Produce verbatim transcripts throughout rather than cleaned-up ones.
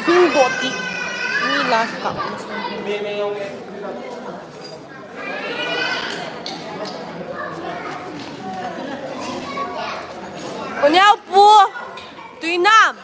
Hing boti. Ni last ka. Onyau pu. Tuinam.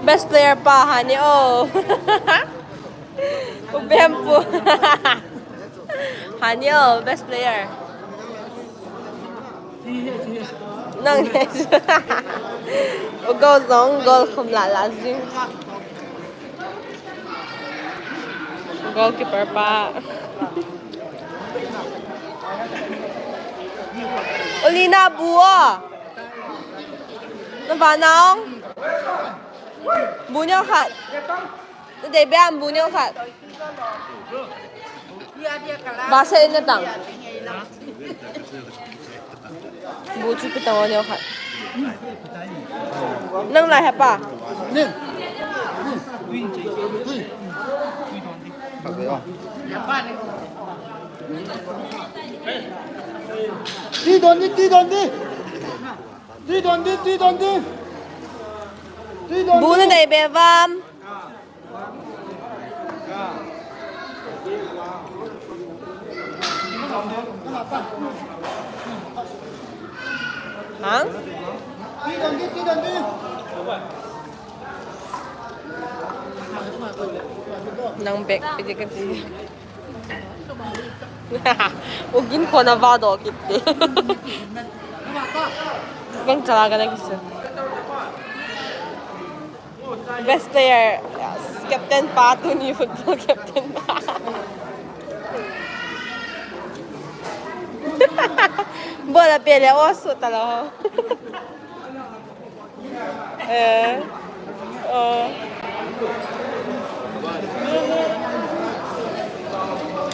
Best player pa hani o. Ubem pu. Hani o, best player. Nang he. Ugo zong goal khum la la zing. Goalkeeper pa. Ulina bu o. Na ba naong. Bu neo khat. Nadei bia bu neo khat. Ba se na tang. Bu chu pitang o neo khat. Nang lai hapa. Ti don di, ti don di. Ti don di, ti don di. Ti don di. Bu nadei be vam. Hang? Nang bek pidi kati. Ugin ko na vado kiti. Bang chala ka na kisu. Best player, yes. Captain pa, tuni football captain pa. Bola pele, o, su talo. Eh. Oh.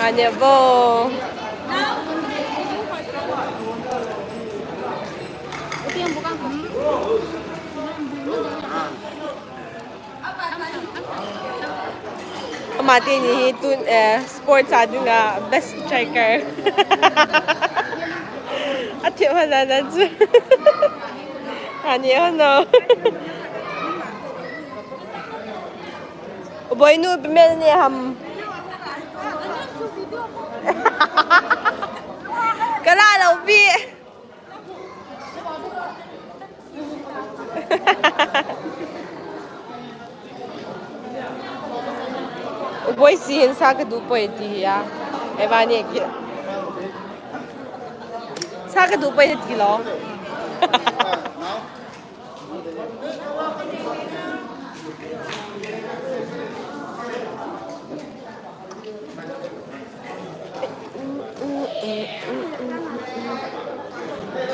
Anya bo. Ama teni hi tun, eh, sports a dinga best striker. Athip hana na chu. Ani ano. Boinu pimel ne ham. Kala lo bi. Uboi si hin sa ka du poi ti hi a. Eva ni ki. Sa ka du poi ti lo.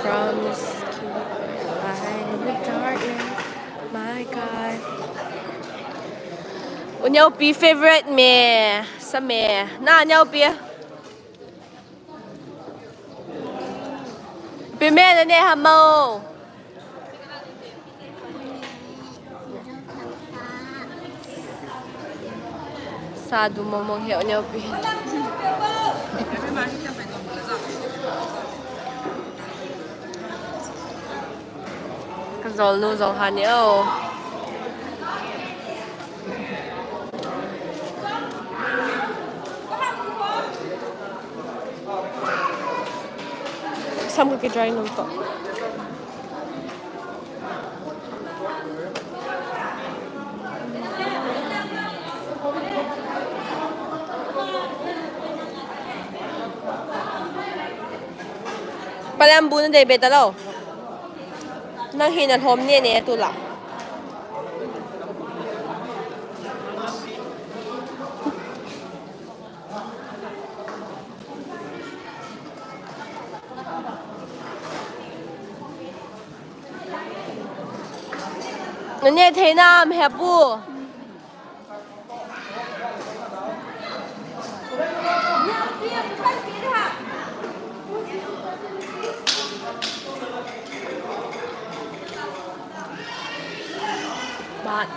Promise keeper, light in the darkness, my God. U neo pi favorite me, sa me. Na neo pi. Pi me na ne hamo. Sa du mong mong heo neo pi. Ka zol nu zol ha neo. Sam ka ki dry nom to. Palam bu na dei be ta lo. Nang hi na lhom ne ne tu la. Nge thei nam he pu. Bat.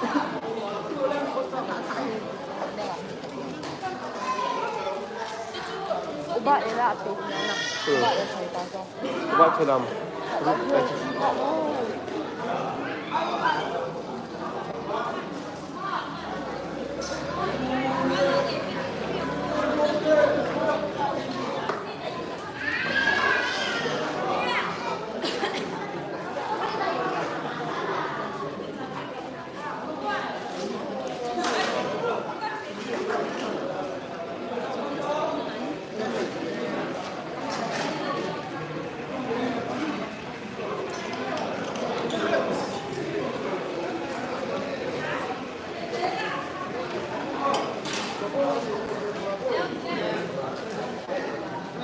Uba ela ape na. Uba ela sai ta so. Uba chelam.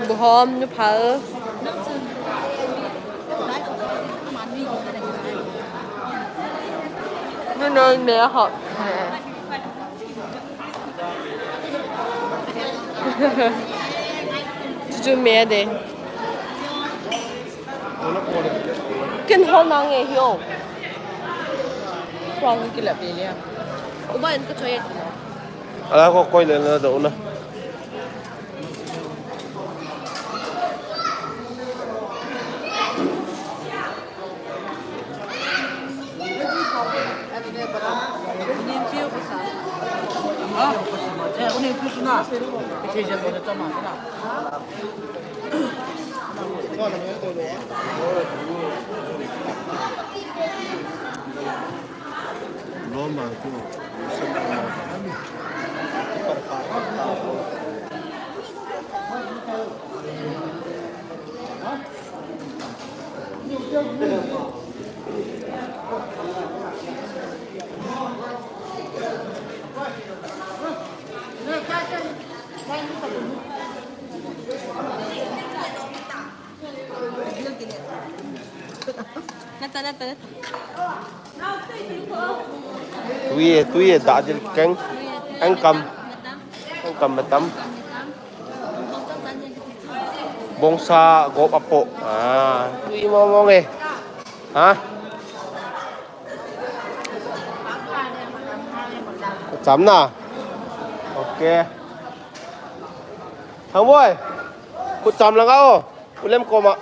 Buhom nu phal. Nu noi me hop. Chu chu me de. Ken hol na nge hi o. Kwang ki la pe le. Uba in ka choi. Ala ko koi le na do na. Nata, nata, nata. Tui e, tui e, da dil keng. Ang kam. Ang kam matam. Bongsa gop apo. Ah, tui mong mong e. Ha? Cham na. Okay. Thang boy. Khut cham lang a o. U Lem koma.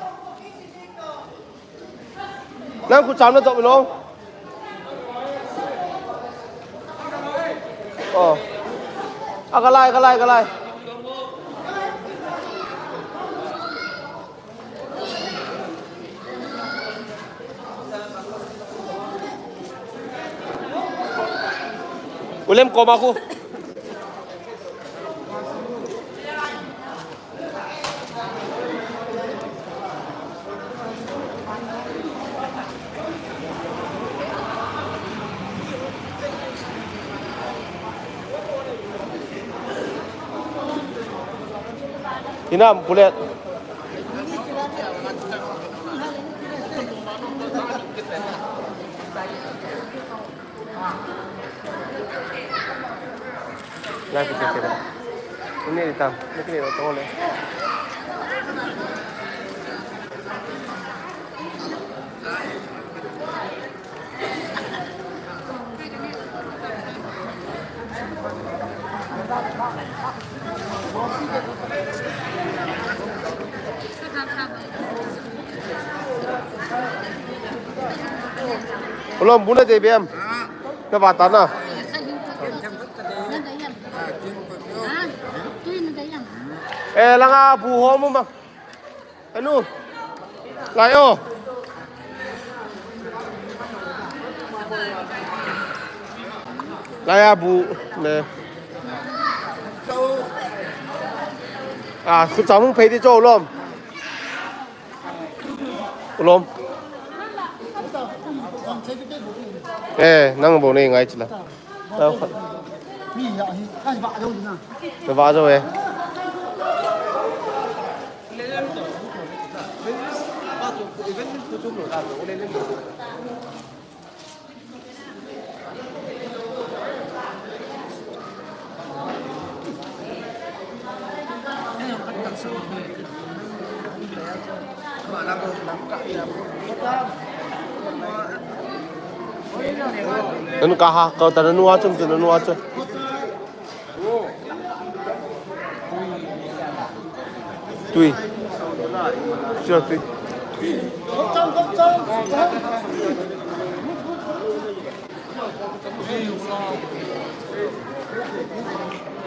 Nang khut cham na to lo. Oh. A ka lai, ka lai, ka lai. U Lem koma khu. Hinam, pulet. Lai kita kita. Ini hitam. Ini kita tole. Ulom, bu nadei bem? Nava tana. Eh, langa bu ho mu ma. Anu. Lai o. Lai a bu ne. Ah, khu chang hung phei di cho lom. Ulom. Eh, nang bou nei ngai chila. Nava jo eh. Nanu kaha, kau ta nanu a chun, nanu a chun. Tui. Sure, tui.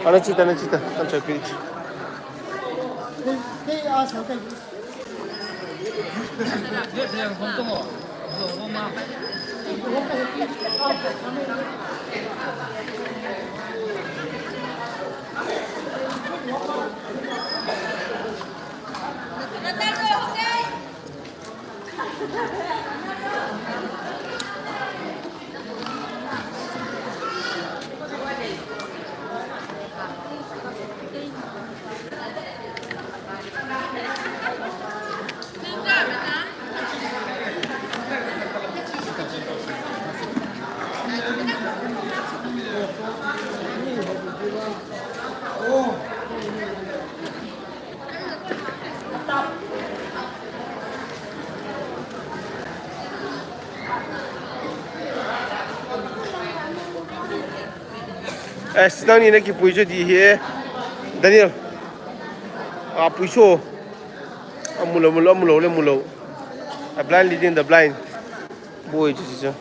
Ana chita, ana chita. Kan choi piri. Eh, sinang ni na kipui cho di hi, eh. Daniel. Ah, pui cho. Amulo, mulo, amulo, le mulo. A blind leading the blind. Boi cho cho.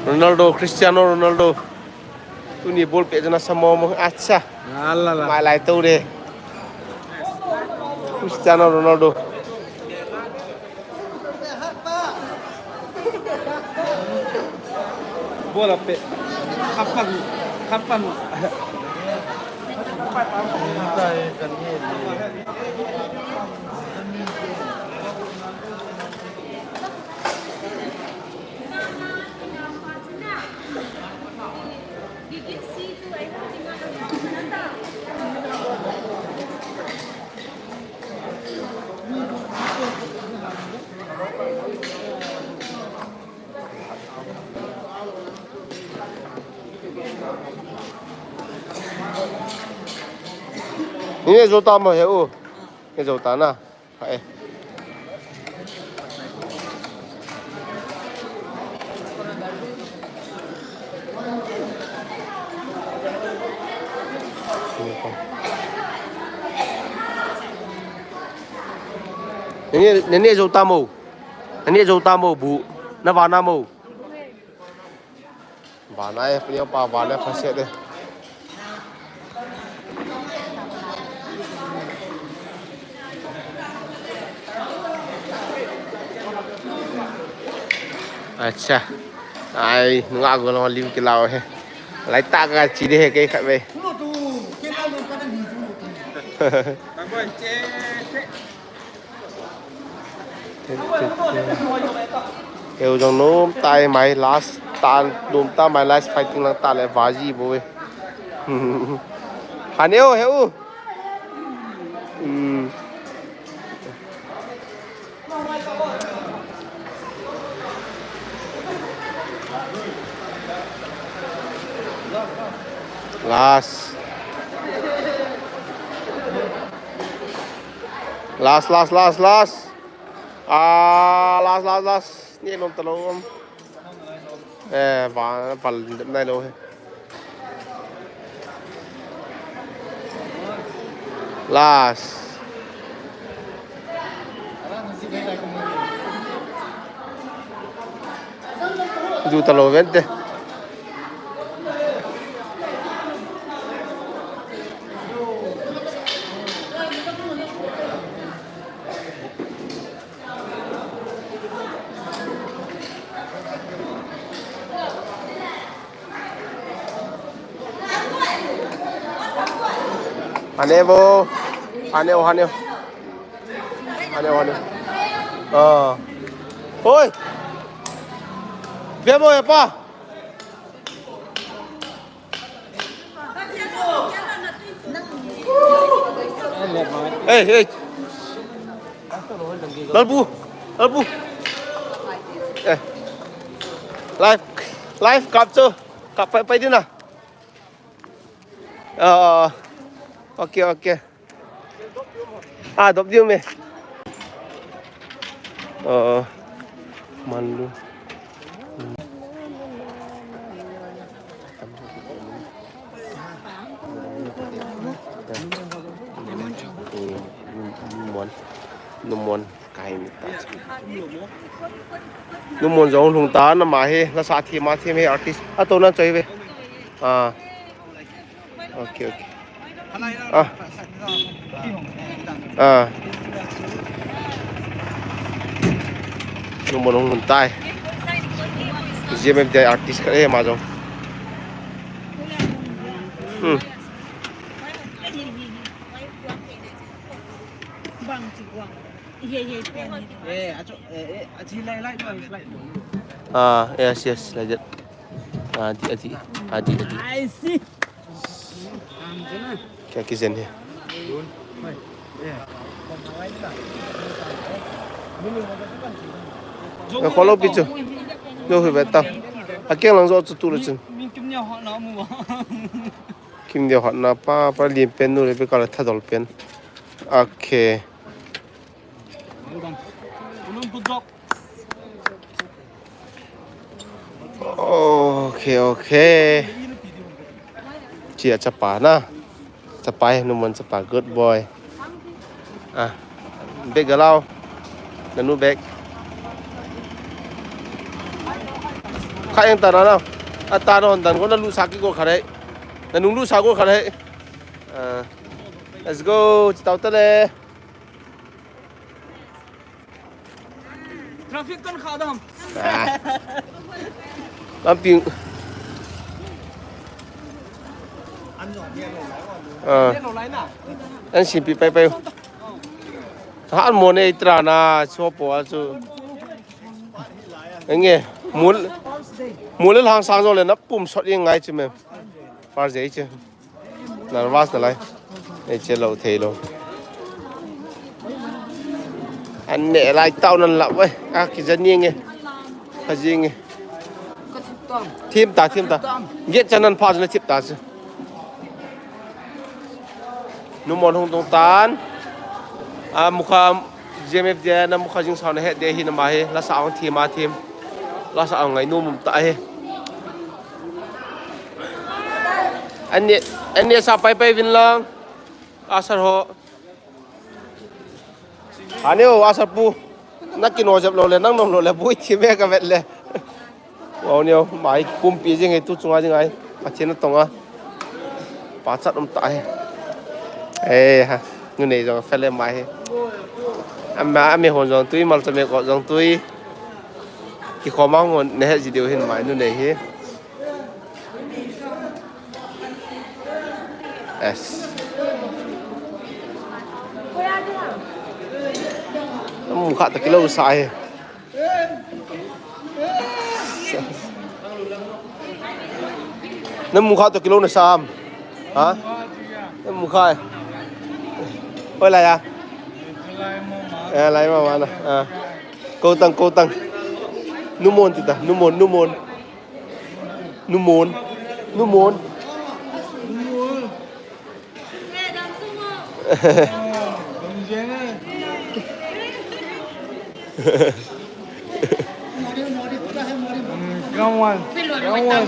Ronaldo, Cristiano Ronaldo. Tuni ball pe jana samo mo. Acha. Ala la. Mai lai to de. Cristiano Ronaldo. Bola pe. Kapan? Kapan? Ni ne jou ta mo he u. Ne jou ta na. Hai. Nani, nani jou ta mo. Nani jou ta mo bu. Na vana mo. Vana e, puni pa vana phaset e. Acha. Ai, nunga go lo lim kilau he. Lai ta ka chi de he kei khat ve. Heu jong nom tai mai last tan nom ta mai last fighting lang ta le vaji bo e. Haneo heu. Hmm. Last. Last, last, last, last. Ah, last, last, last. Ni nom ta lo. Eh, va, val nai lo he. Last. Ju ta lo vente. Haneo, haneo, haneo. Haneo, haneo. Ah. Oi. Bemo ya pa. Hey, hey. Lalpu. Lalpu. Eh. Live, live capture. Kap pai, pai din na. Ah, okay, okay. Ah, dop diu me. Ah, manlu. Numon, numon, kai mi ta. Numon jong lhung ta na ma he, la sa thi ma thi me artist. A to na choi ve. Ah. Okay, okay. Ah. Ah. Numon hung hun tai. G M F D I artist khat e ma jong. Hmm. Ah, yes, yes, like that. Adi, adi, adi, adi. I see. Kya kijen he? Ka kholo pi chu. Lo hi ve ta. A keng lang jo chu tu le chun. Kim dia hot na pa, pa lim pen nu le pe ka la tha dol pen. Okay. Okay, okay. Chia chapa na. Chapa e, numon chapa, good boy. Ah, bag galau. Nanu bag. Kha yang ta na na. A ta na hon dan ko na lu sa ki ko kha re. Nanu lu sa ko kha re. Ah, let's go. Chitau ta le. Traffic kan kha dam. Ah. Lampi. Ah. An si pi pai pai. Han mo ne itra na so po a chu. Enge mul mul hang sang jo le na pum sot ing ngai chu me. First day chu. Nervous nalai. Ei che lo thei lo. An ne lai tau nan la we. A ki jani nge. Ka ji nge. Thim ta, thim ta. Get chan nan pha na thip ta chu. Numon hung tung tan. A mukha G M F D I na mukha jing sao na he de hi na ma hi. La sa ang thim a thim. La sa ang ngai nu mum ta hi. Ani, ani sa pai pai vin lang. Asar ho. Ani o asar pu. Na kino jep lo le, nang nom lo le, bui thi me ka vet le. Wow, neo, mai pumpi jing he tu chunga jing ai. Pathen na tonga. Pa chat um ta he. Eh, ha. Nu nei jong fel le mai he. Ama, ami hon jong tui, mal chame ko jong tui. Ki khoma hon ne he ji deu hin mai nu nei he. Yes. Mukha ta kilo sa he. Na mukha ta kilo na sam. Ha? Na mukha. Oi la ya. Eh, lai ma ma na. Ah. Ko tang, ko tang. Numon ti ta, numon, numon. Numon. Numon. Come on. Come on.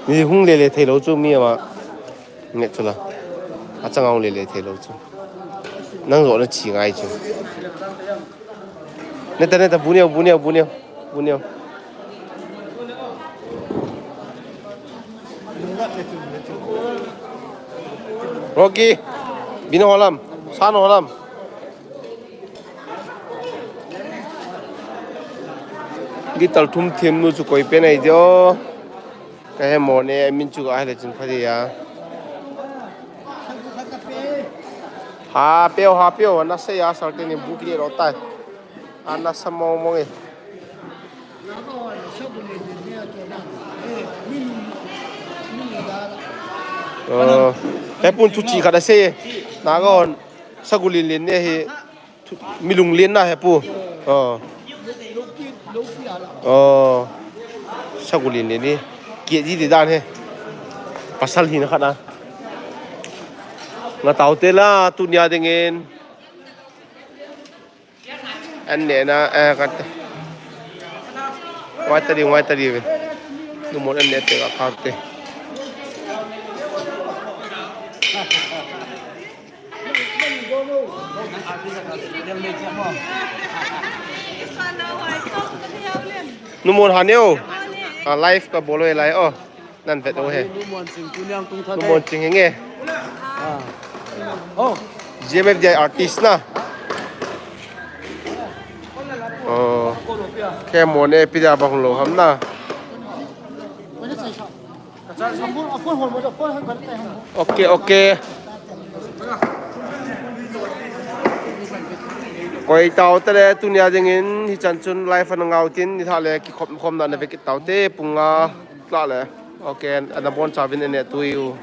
Ni hung le le thei lo chu mi ama. Nge chu la. A chang hung le le thei lo chu. Nang zo na chi ngai chu. Neta, neta, bu neo, bu neo, bu neo, bu neo. Rocky, bin holam, san holam. Gital thum thim nu chu koi pen ai dio. Ka he mo ne, min chu ka he le chin pha dia. Ha peo, ha peo, na se ya sal te ni bu ki ro tai. Ana sa mong mong e. Oh, he pun thu chi khat a sei. Na ga hon sagulin lin ne hi thu, milung lin na he pu. Oh. Oh. Sagulin lin ni. Kiet ji di dan he. Pasal hi na khat na. Nga tau te la tunia dingin. An ne na, eh, kat. Wai ta di, wai ta di ve. Numon an ne te ka kar te. Numon ha neo. Ah, live ka bol ve lai o. Nan vet u he. Numon Ching tuniang tung tha. Numon Ching hi nge. Ah. Oh. G M F D I artist na. Oh. Ke mo ne pi da bang lo ham na. Okay, okay. Koi tau te le tunia dingin hichan chun live ana ngau tin ni tha le kikhop khom na na ve kit tau te pung nga tla le. Okay, ana bon cha vin ene tui u.